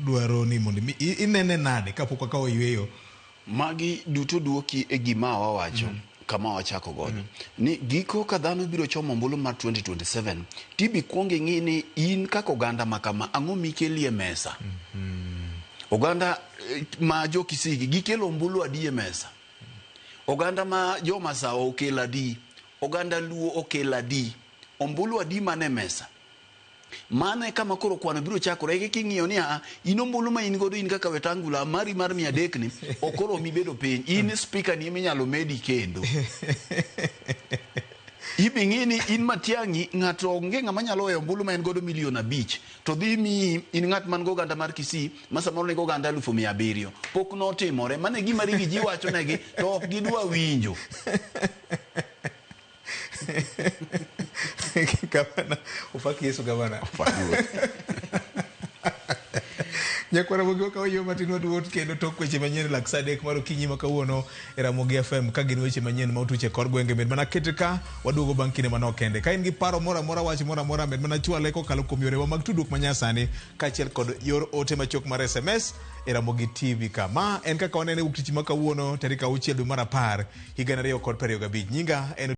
dwaro ni mondo mi inene nade kapok wakawo yueyo? Magi duto duoki e gima wawacho kama wachako godo ni giko ka dhano biro chomo ombulu mar 2027 tibi kuong ing'i ni in kaka oganda ma kama ang'o mikelie mesa. Oganda ma jo Kisii gikelo ombulu adi e mesa? Oganda ma jo Masawa okelo adi? Oganda Luo okelo adi? Ombulu adi man e mesa? Mano e kama koro kwano biro chakore. Eka king'iyo ni a in ombulu ma in godo in kaka Wetangula mari mar 300 ni ok oromi bedo piny. In speaker ni eminyalo medi kendo. Ibi ng'i ni in Matiang'i ng'ato onge ng'ama nyalo weyo ombulu ma en godo milion 5 to dhi miyi in ng'at man go oganda mar Kisii ma samoro nigi oganda 700,000. Pok notimore. Mano e gima Riggy G wacho negi to ok gidwa winjo. Gavana, opak Yesu gavana. Nyakwara Ramogi wakawo yo matin waduot kendo tok weche manyien lak saa 3 mar okinyi ma kawuono e Ramogi FM ka gin weche manyien ma otuch e kor gwenge med mana kete ka waduogo bang' kinde manok kende. Ka in gi paro moro amora wach moro amora med mana chwale kokalo kuom yorewa mag tudruok manyasani kaachiel kod yor ote machuok mar SMS e Ramogi TV ka. Ma en kaka wanene wuok tich ma kawuono tarik 6 dwe mar 10 higa 2025. Nyinga en